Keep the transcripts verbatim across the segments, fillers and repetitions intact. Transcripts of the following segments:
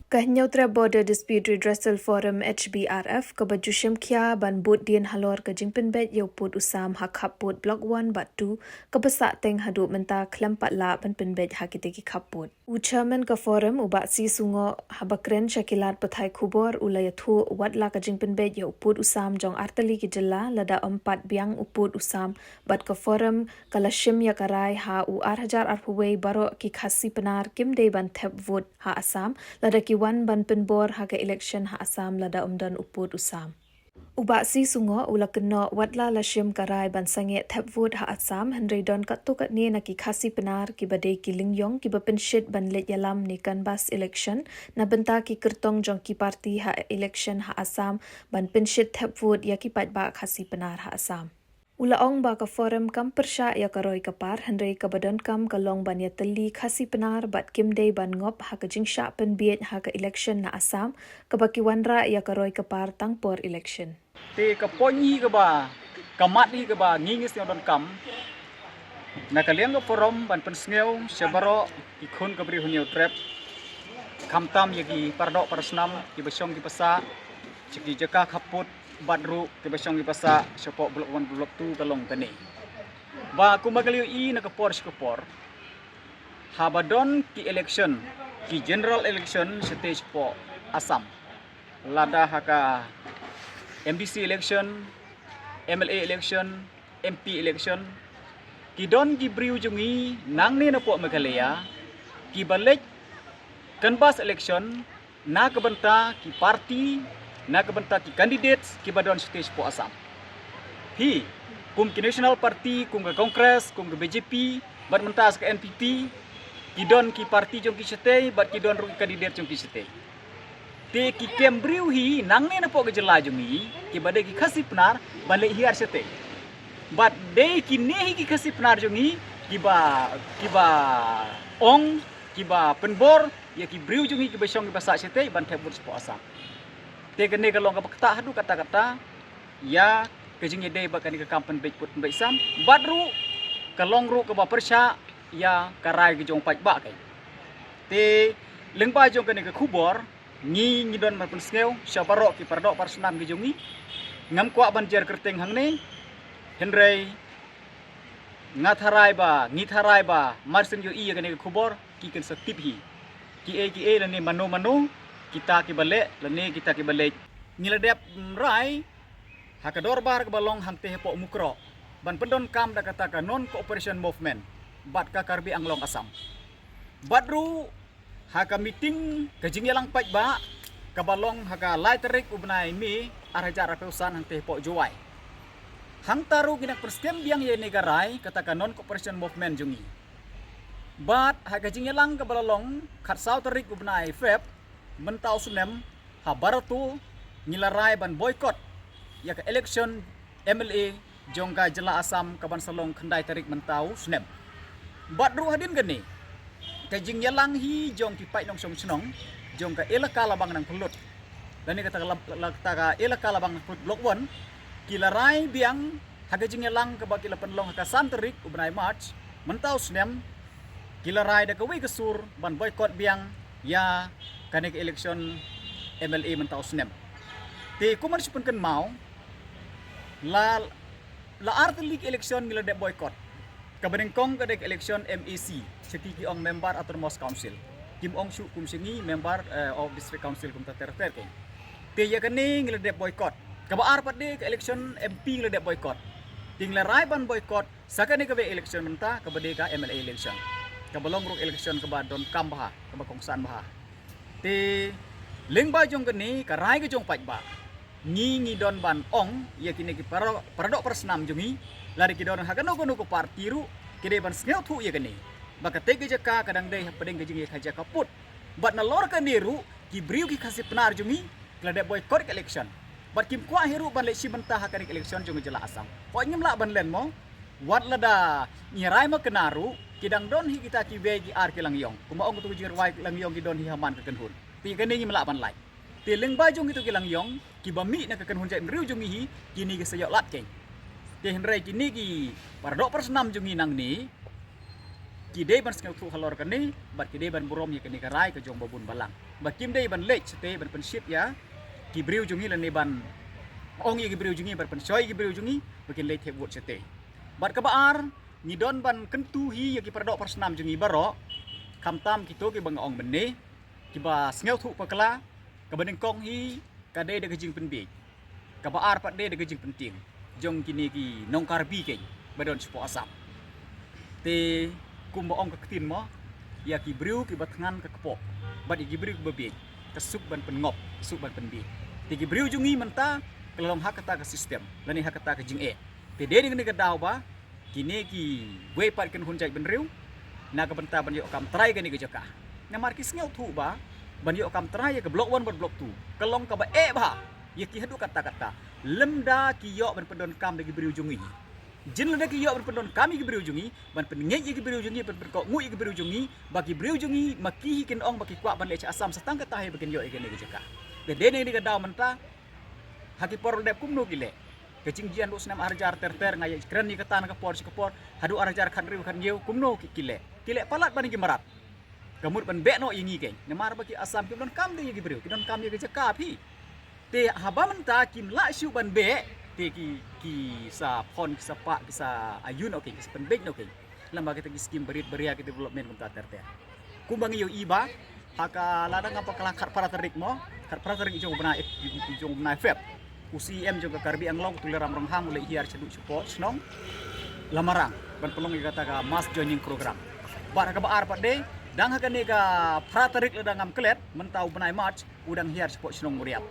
Ka Hynñiewtrep Border Dispute Redressal Forum, H B R F, kaba ju shim khia ban bud dien halor ka jingpynbeit ïa u pud u sam ha khappud Block one bad two, kaba sah teng haduh mynta khlem pat lah ban pynbeit ha kitei ki khappud. U chairman ka forum, u Bah C Sungoh, haba kren sha ki lad pathai khubor, u la ïathuh wat la ka jingpynbeit ïa u pud u sam jong artylli ki jylla, lada ym pat biang u pud u sam, bad ka forum ka la shim ïa ka rai ha u ar hajar arphew wei baroh ki Khasi Pnar kim dei ban thep vote ha Assam, lada ki wan ban pynbor ha ka election ha Assam lada ym don u pud u sam. U Bah C Sungoh u la kynnoh wat la la shim ka rai ban sangeh thep vote ha Assam, hynrei don katto katne na ki Khasi Pnar kiba dei ki lyngngoh kiba pynshit ban leit ïalam ne canvass election na bynta ki kyrtong jong ki party ha election ha Assam ban pynshit thep vote ïa ki paidbah Khasi Pnar ha Assam. U la ong ba ka forum kam pyrshah ïa ka roi ka par, hynrei kaba donkam ka long ban ïatylli Khasi Pnar bad kim dei ban ngop ha ka jingshah pynbieit ha ka election na Assam, kaba ki wanrah ïa ka roi ka par tang por election. Te ka point hi kaba, ka mat hi kaba ngi ngi sngewdonkam na ka liang ka forum ban pynsngew sha baroh ki khun ka briew Hynñiewtrep, khamtam ïa ki paradoh parasnam kiba shong kiba sah sha ki jaka khappud bad ruh kiba shong kiba sah shapoh Block one, Block two ka long kane. Ba kumba ka la ïohi na ka por sha ka por, haba don ki election, ki general election shatei shapoh Assam, lada ha ka M D C election, M L A election, M P election, ki don ki briew jong ngi nangne napoh Meghalaya kiba leit canvass election na ka bynta ki party, na ka bynta ki candidates kiba don shatei shapoh Assam. Hi, kum ki National Party, kum ka Congress, kum ka B J P, bad mynta sa ka N P P, ki don ki party jong ki shatei bad ki don ruh ki candidate jong ki shatei. Te ki kem briew hi nangne napoh ka jylla jong ngi kiba dei ki Khasi Pnar ban leit hiar shatei. Bad dei kine hi ki Khasi Pnar jong ngi kiba, kiba ong, kiba pynbor ïa ki briew jong ngi kiba shong kiba sah shatei ban thep vote shapoh Assam. Te kane ka long kaba ktah haduh katta katta ïa ka jingïadei bad kane ka kam pynbeit pud pynbeit sam, bad ruh ka long ruh kaba pyrshah ïa ka rai ka jong paidbah kane. Te lyngba jong kane ka khubor, ngi ngi don ban pynsngew sha baroh ki paradoh parasnam ki jong ngi. Ngam kwah ban jer kyrteng hangne, hynrei nga tharai ba, ngi tharai ba mar shen ïohi ïa kane ka khubor ki kynsa tip hi. Kiei kiei lane mano mano kita kiba leh lane kita kiba leit. Ngi la dep rai ha ka dorbar kaba long hangtei hapoh Mukroh ban pyndonkam da kata ka Non Cooperation Movement bad ka Karbi Anglong Assam. Bad ruh ha ka meeting ka jingïalang paidbah kaba long ha ka lai tarik u bnai May ar hajar arphew san hangtei hapoh Jowai. Hangta ruh ngi nang pynskhem biang ïa kane ka rai kata ka Non Cooperation Movement jong ngi. Bad ha ka jingïalang kaba la long khatsaw tarik u bnai Feb mynta u snem, ha Barato ngi la rai ban boycott ïa ka election M L A jong ka jylla Assam kaban sa long khyndai tarik mynta u snem. Bad ruh hadien kane, ka jingïalang hi jong ki paid nongshong shnong jong ka Elaka Labang Nangphyllut, lane kata ka la, la, kata ka Elaka Labang Nangphyllut Block one, ki la rai biang ha ka jingïalang kaba ki la pynlong ha ka san tarik u bnai March mynta u snem, ki la rai da kawei ka sur ban boycott biang ïa kane ka election M L A mynta u snem. Te kumba shu pynkynmaw, la, la artylli ki election ngi la dep boycott. Kaba nyngkong ka dei ka election M A C, sha ki ki ong Member Autonomous Council. Kim ong shuh kum sha ngi Member, eh, of District Council kumta ter ter keiñ. Te ïa kane ngi la dep boycott. Kaba ar pat dei ka election M P ngi la dep boycott. Te ngi la rai ban boycott sa kane kawei election mynta kaba dei ka M L A election, kaba long ruh election kaba donkam bha, kaba kongsan bha. Te lyngba jong kane ka rai ka jong paidbah, ngi ngi don ban ong ïa kine ki para, paradoh parasnam jong ngi, lada ki don ha kano kano ka party ruh, ki dei ban sngewthuh ïa kane ba katei ka jaka ka dang dei hapdeng ka jingïakajia khappud. Bad nalor kane ruh ki briew ki Khasi Pnar jong ngi ki la dep boycott ka election. Bad kim kwah hi ruh ban leit shim bynta ha kane ka election jong ka jylla Assam. Hooid, ngim lah ban len mo. Wat lada ngi rai ma kane ruh, ki dang don hi kita kiwei ki ar ki langïong. Kumba ong kito ki jingrwai, langïong ki don hi ha man ka kynhun. Te kane ngim lah ban lait. Te lyngba jong kito ki langïong kiba mih na ka kynhun jaitbynriew jong ngi hi, kine ki sa ïoh lad keiñ. Te hynrei kine ki paradoh parasnam jong ngi nangne, ki dei ban sngewthuh halor kane, bad ki dei ban burom ïa kane ka rai ka jong ba bun balang. Ba kim dei ban leit shatei ban pynshit ïa ki briew jong ngi lane ban ong ïa ki briew jong ngi, ban pynshoi ïa ki briew jong ngi ba kin leit thep vote shatei. Bad kaba ar, ngi don ban kyntu hi ïa ki paradoh parasnam jong ngi baroh, khamtam kito kiba nga ong mynne, kiba sngewthuh bakla, kaba nyngkong hi ka dei da ka jingpynbiej, kaba ar pat dei da ka jingpyntieng jong kine ki nong Karbi keiñ ba don shapoh Assam. Te kumba ong ka ktien mo, ïa ki briew kiba thngan ka kpoh, bad ïa ki briew kiba biej ka suk ban pynngop, ka suk ban pynbiej. Te ki briew jong ngi mynta ka la long ha kata ka system lane ha kata ka jingeh. Te dei na kane ka daw ba kine kiwei pat ki kynhun jaitbynriew na ka bynta ban ïoh kam trai kane ka jaka. Namar ki sngewthuh ba ban ïoh kam trai ïa ka Block One bad Block Two ka long kaba eh bha ïa ki haduh katta katta. Lymda ki ïoh ban pyndonkam da ki briew jong ngi, jin lada ki ïoh ban pyndonkam ïa ki briew jong ngi, ban pynngeit ïa ki briew jong ngi, ban pynkohnguh ïa ki briew jong ngi, ba ki briew jong ngi ma ki hi kin ong ba ki kwah ban leit sha Assam sa tang kata hi ba kin ïoh ïa kane ka jaka. Te dei na kane ka daw mynta, ha ki por la dep kumno ki leh? Ka jingjia naduh snem ar hajar ter ter, nga ïakren ïa kata na ka por sha ka por, haduh ar hajar khathynriew khathynñiew kumno ki, ki leh? Ki leh palat ban ïa ki mrad. Ka mut ban beh noh ïa ngi keiñ. Namar ba ki Assam kim donkam de ïa ki briew, ki donkam ïa ka jaka phi. Te haba mynta kim lah shuh ban beh, te ki, ki sa phon, ki sa pah, ki sa ayu noh keiñ, ki sa pynbiej noh keiñ. Lem bad kita ki skim barit baria, ki development kumta ter ter. Kumba ngi ïohi ba ha ka, lada ngam bakla, khatphra tarik mo, khatphra tarik jong u bnai, jong u bnai Feb, u C E M jong ka Karbi Anglong, u Tuliram Ronghang, u leit hiar shaduh shapoh shnong Lamarang ban pynlong ïa kata ka mass joining program. Bad ha kaba ar pat de, dang ha kane ka phra tarik lada ngam klet, mynta u bnai March, u dang hiar shapoh shnong Mawriap.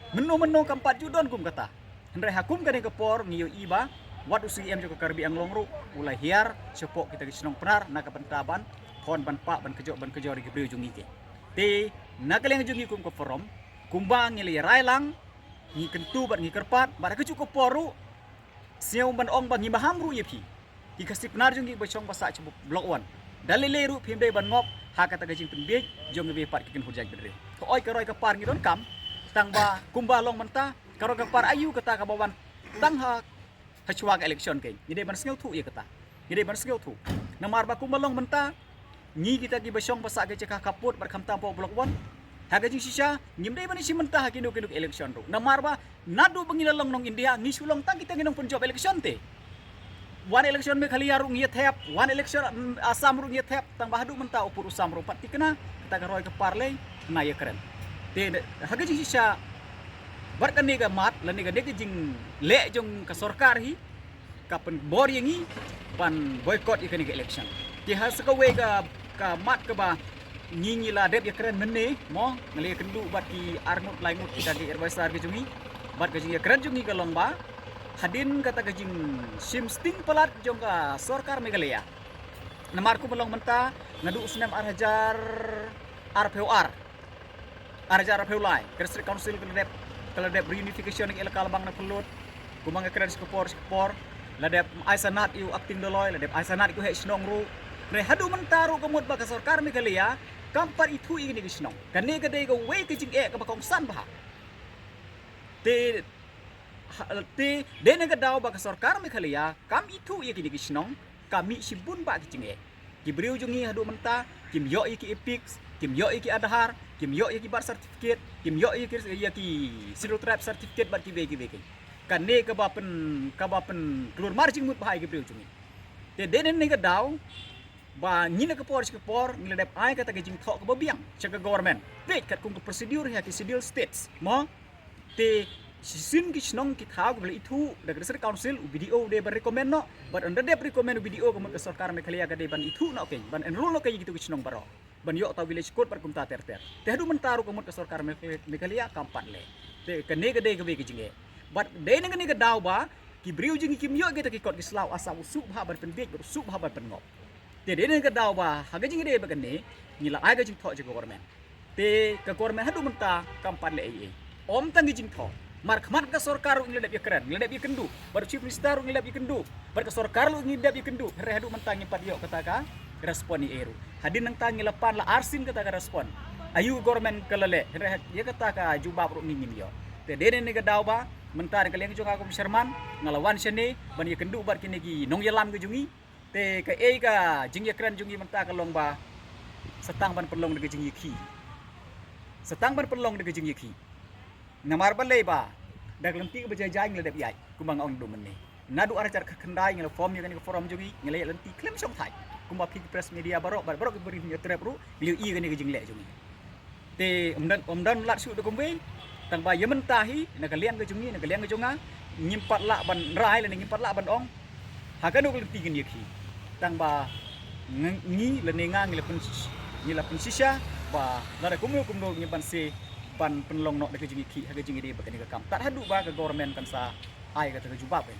Mynno mynno kam pat ju don kum kata. Hynrei ha kum kane ka por ngi ïohi ba wat u C E M jong ka Karbi Anglong ruh u la hiar shapoh kita ki shnong Pnar na ka bynta ban phon, ban pah, ban kjot, ban kjot ïa ki briew jong ngi keiñ. Te na ka liang jong ngi kum ka forum, kumba ngi la ïa rai lang, ngi kyntu bad ngi kyrpad, bad ha kajuh ka por ruh sngew ban ong ba ngi maham ruh ïa phi, ki Khasi Pnar jong ngi ba shong ba sah sha Block One. Da lei lei ruh phim dei ban ngop ha kata ka jingpynbiej jong kiwei pat ki kynhun jaitbynriew. Hooid, ka roi ka par ngi donkam, tang ba kumba long mynta, ka roi ka par aïu kata kaba wan tang ha, ha shuwa ka election keiñ. Ngi dei ban sngewthuh ïa kata. Ngi dei ban sngewthuh. Namar ba kumba long mynta, ngi kita kiba shong ba sah ka jaka khappud bad khamtam hapoh Block One, ha ka jingshisha ngim dei ban ïashim bynta ha kino kino ki election ruh. Namar ba naduh ba ngi la long nong India, ngi shu long tang kita ki nongpynjop election te. Wan election Meghalaya ruh ngi ïa thep, wan election, mm, Assam ruh ngi ïa thep, tang ba haduh mynta u pud u sam ruh pat thikna, kata ka roi ka par lei, na ïa kren. Te ha ka jingshisha, bad kane ka mat lane kane ka jingleh jong ka sorkar hi ka pynbor ïa ngi ban boycott ïa kane ka election. Te ha sa kawei ka, ka mat kaba ngi, ngi la dep ïa kren mynne mo, ngi la ïa kynduh bad ki arngut laingut kita ki advisor ki jong ngi. Bad ka jingïakren jong ngi ka long ba hadien kata ka jingshim sting palat jong ka sorkar Meghalaya. Namar kumba long mynta, naduh u snem ar hajar arphew ar, ar hajar arphew lai, ka District Council ka la dep, ka la dep reunification ïa ka elaka Labang na Phyllud. Kumba nga kren sha ka por sha ka por, la dep ai sanad ïa u acting Dolloi, la dep ai sanad ïa u heh shnong ruh. Hynrei haduh mynta ruh ka mut ba ka sorkar Meghalaya kam pat ithuh ïa kine ki shnong. Kane ka dei kawei ka jingeh kaba kongsan bha. Te ha, te dei na ka daw ba ka sorkar Meghalaya kam ithuh ïa kine ki shnong, ka mih shibun bah ki jingeh. Ki briew jong ngi haduh mynta kim ïoh ïa ki EPIC, kim ïoh ïa ki Aadhaar, kim ïoh ïa ki birth certificate, kim ïoh ïa ki, ïa ki Scheduled Tribe certificate bad kiwei kiwei keiñ. Kane kaba pyn, kaba pynklur mar jingmut bha ïa ki briew jong ngi. Te dei na ka daw ba ngi na ka por sha ka por ngi la dep ai kata ka jingthoh kaba biang sha ka government, peit katkum ka procedure ha ki Scheduled States mo. Te shisien ki shnong ki thaw kiba la ithuh da ka District Council, u BDO u dei ban recommend noh. Bad ynda dep recommend u BDO ka mut ka sorkar Meghalaya ka dei ban ithuh noh keiñ, ban enrol noh keiñ ïa kito ki shnong baroh, ban ïoh ta village code bad kumta ter ter. Te haduh mynta ruh ka mut ka sorkar Meghalaya, Meghalaya kam pat leh. Te kane ka dei kawei ka jingeh. Bad dei na kane ka daw ba ki briew jong ngi kim ïoh kita ki kot ki sla, u Assam u suk bha ban pynbiej bad u suk bha ban pynngop. Te dei na ka daw ba ha ka jingïadei bad kane ngi la ai ka jingthoh sha ka government. Te ka government haduh mynta kam pat leh ei ei. Ym tang ka jingthoh, markhmat ka sorkar ruh ngi la dep ïakren, ngi la dep ïakynduh, bad u Chief Minister ruh ngi la dep ïakynduh, bad ka sorkar ruh ngi la dep ïakynduh, hynrei haduh mynta ngim pat ïoh kata ka respond ei ei ruh. Hadien nangta ngi la pan la arsien kata ka respond. Aïu ka government ka la leh, hynrei ïa kata ka jubab ruh ngi ngim ïoh. Te dei na ka daw ba mynta na ka liang jong nga kum u chairman nga la wan shane ban ïakynduh bad kine ki nongïalam ki jong ngi. Te kaei ka jingïakren jong ngi mynta ka long ba sa tang ban pynlong da ka jingïakhih. Sa tang ban pynlong da ka jingïakhih. Namar balei ba da ka lynti kaba jai jai ngi la dep ïaid kumba nga ong naduh mynne. Naduh ar hajar khyndai ngi la form ïa kane ka forum jong ngi, ngi la ïaid lynti khlem shongthait. Kumba phi ki press media baroh, baroh ki briew ngi ïatrep ruh ngi la ïohi ïa kane ka jingleh jong ngi. Te ym don, ym don lad shuh da kumwei. Tang ba ïa mynta hi na ka liang ka jong ngi, na ka liang ka jong nga, ngim pat lah ban rai lane ngim pat lah ban ong ha kano ka lynti ngin ïakhih. Tang ba ngi, ngi lane nga ngi la pyn, ngi la pynshisha ba lada kumno kumno ngi ban sa ban pynlong noh da ka jingïakhih ha ka jingïadei bad kane ka kam. Tad haduh ba ka government kan sa ai kata ka jubab eh.